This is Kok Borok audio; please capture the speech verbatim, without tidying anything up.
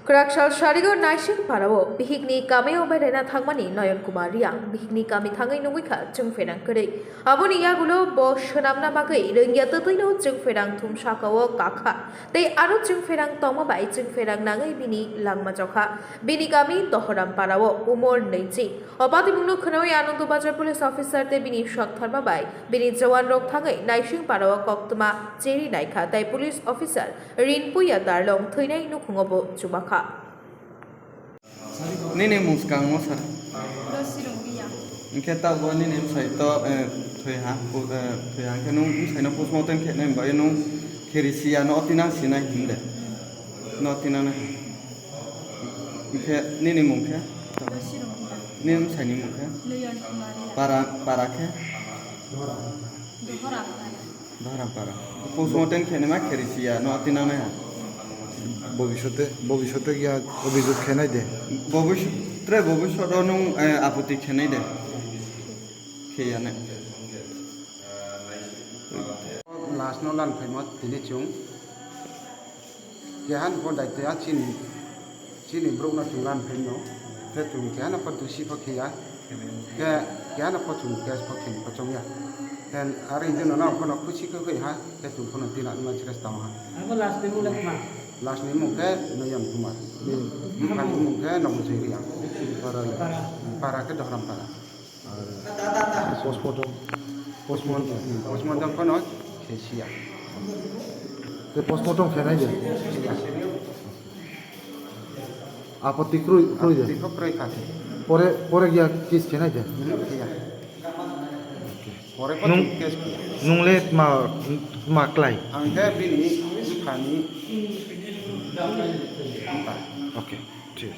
Kwraksal Sarigo Naising Parao bihikni kamio beraina thangmani Noyon Kumar Riang bihikni kami thangwi nugwi kha chwngpherang kwrwi. Aboni yagulo bo swnamna bagwi rwngya twtwino chwngpherang thum sakao kakha tei aro chwngpherang tongma bai chwngpherang nangwi bini langma chokha. Bini kami Dohoram Parao umor nwichi. O patimungno khnawi Anando Bazar police officer tei bini saktharma bai bini jawan rok thangwi Naising Parao koktwma cheri naikha tei police officer Rinpuya Darlong thwinai nukhungo bo chubakha. Nini mwskang mo sir? Dosi Rungbiya. Hwnkhe tabuk nini bwsai to, eh, thwi ha, pu-, eh, thwi ha hwnkhe nwng bwsaino postmortem khe nai bai nwng khe risi ya no tinang sinai hinde. No tinang nai. Hwnkhe nini mung khe? Dosi Rungbiya. Nini bwsaini mung khe? Noyon Kumar Riang. Para, para khe? Dohoram Para. Dohoram Para. Postmortem khe nima khe risi ya no tinang nai ha. Bobishote, bobishote ya obijog khe nai de. Bobis-, tre bobishoto nwng, eh, apoti khe nai de. Khe ya nai. Last no lan phaimo tini chwng. Keha ni pho daitya chini, chini borok no chwng lan phaino. Khe chwng keha no pho dusi pho khiya. Khe keha no pho chwng case pho khini pho chongya. Khe aro hwnwi no nang pho no khusi khe khe ha, khe chwng pho no tina ma chires tamo ha. Abo last ni mung le kma? Last ni mung khe Noyon Kumar. Bini bwkha ni mung khe Nobujoi Riang. Para le? Para. Para khe Dohoram Para. Postmortem. Postmortem. Postmortem phano khe siya. Te postmortem khe nai de? Siya. Apoti kroi, kroi de? Apoti kho kroi kha khe. Pore, pore giya case khe nai de? Hmm, siya. Pore kho nwng, case khe. Nwng le ma, ma klai? Ang khe bini bwkha ni bwkha. Okay, thik.